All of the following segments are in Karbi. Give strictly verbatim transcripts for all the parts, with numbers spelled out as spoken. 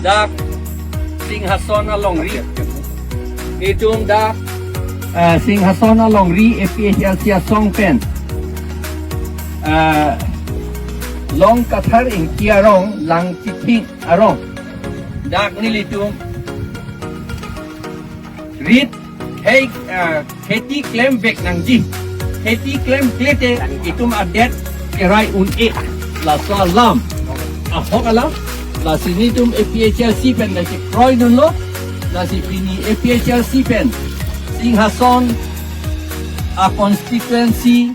Dak Singhason alongri. Itum dak, eh, Singhason alongri A P H L C asong pen, eh, Long Kathar Ingti arong, Lang Chithing arong. Dak nelitum rit hei, ah, kheti klem vek nangji. Kheti klemkle te itum adet kerai un-e. Laso alam, ahok alam. Lasi nelitum A P H L C pen dak kroidunlo. Lasi pini A P H L C pen Singhason a constituency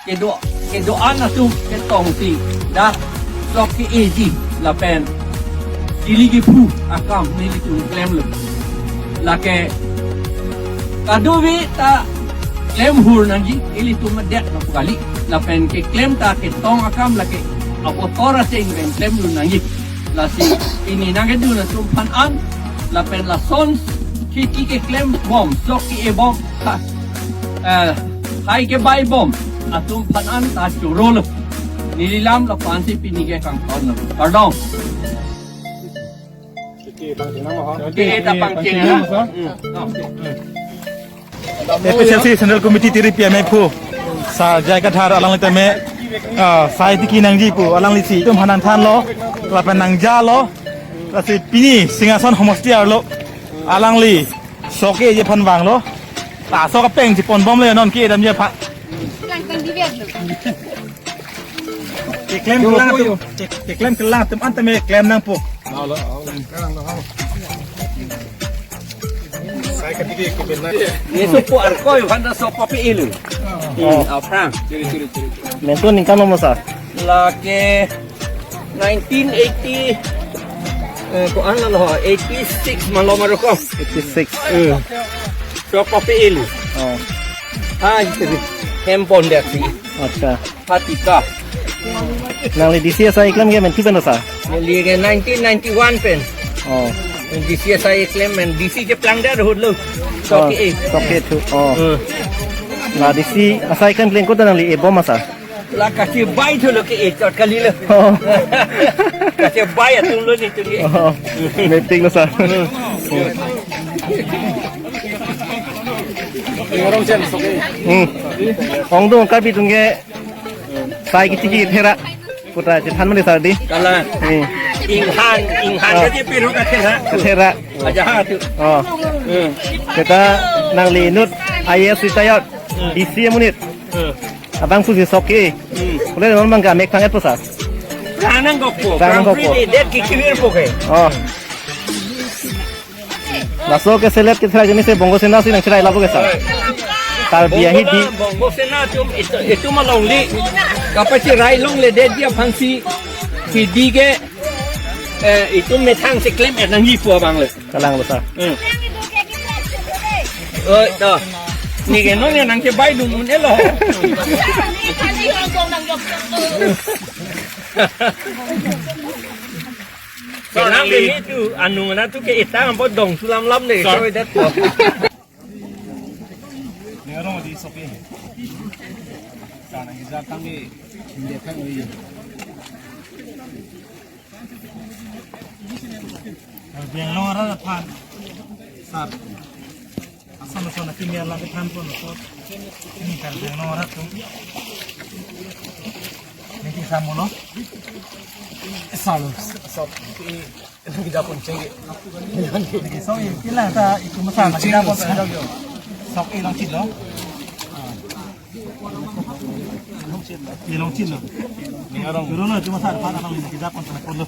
kedo, kedo-an atum ketongsi dak sok ke-eji lapen ili kephu akam nelitum klemlo. Lake kadokave ta klem hur nangji, ilitum adet na pu kali. Lapen keklem ta ketong akam lake abotor aseng pen klemlo nangji. Lasi pini nangkedun atum aphan an lapen lason kheti keklem bom, sok ke-e bom, ha, eh, hai kebai bom atum aphan an ta chorolo. Neli lam lapu-ansi pini ke kangtonlo. Kardom. Oke, ta pangcheng ya. Hmm. A P H L C Central Committee tiri P M A phu Sar J I Kathar alangli tame, ah, sai tiki nangji pu alanglisi itum aphan nangthanlo lapen nangjalo. Lasi pini Singhason homosti arlo alangli sok ke-eji aphan vanglo. Laso kapeng chepon bomlo non ke-edamji aphan. Keklem kelang atum, kek-, keklem kelang atum an tame klem nangpo. Ni sopo arkoi aphan ta sok papi ilu. Oh. Hmm, aphrang. Mentu ningkan lo mo sar? Lake nineteen eighty, eh, ko-an lo, eighty-six malom aroko. Eighty-six. Eh. Sok papi ilu. Oh. Ah, itu. Hempon dia si. Acha. Patika. Nangli D C asai klem ke men thu pen sar? Neli ke nineteen ninety-one pen. Oh. D C asai klem men D C keplang dia ahut lo. Oh, sok ke-e. Sok ke-e thu. Oh. Eh. La D C asai klem klem ko ta nangli e bom ma sar? La kachebai thulo ke-e chot kalilo. Oh. Kachebai atumlo nelitum ke. Oh. Meeting lo sar. Hmm. Ongdung Karbi atum ke sai kiti kiti thera. Puta chethan mani sar di. Kalang. Hmm. Inghan, inghan. Oh. Kaji piru kathera. Kathera. Aja ha tu. Oh. Hmm. Kita nangli inut I A S retired. Hmm. D C amonit. Hmm. Abang pusi sok ke. Hmm. Boleh non bang kamek tang et po sar? Pranang gokpo. Pranang gokpo. Prang pri de det ki kivir po ke. Oh. Laso ke select ke thera jenis se Bongo Sena si nangcherai lapu ke sar. Karbi ahi di. Bongo Sena atum itu, itum alongli kapacherai longledet dia aphansi hidi ke, eh, itum methang si klem-et nangji pu abang le. Kalanglo sar. Hmm. Oi, to. Ni ke non nangchebai dun un-elo. Kenang ini tu, anung na tu ke itang bodong sulam lam le. Sir. Koi dat ko. Ni arong di sopi. Sana hijab tanggi. Dia kan oi. Beng long ra phan. Sar. Ason ason akim ya lagi than pon so. Ini kan beng long ra tu. Ini kita mulu. Salo. So. Kita pun cenggi. So, ila ta itu masa lagi dah pon so. Sok ilong chit lo. Ilong chit lo. Ni arong. Dulu lo cuma sar phan abang ini kita pon so.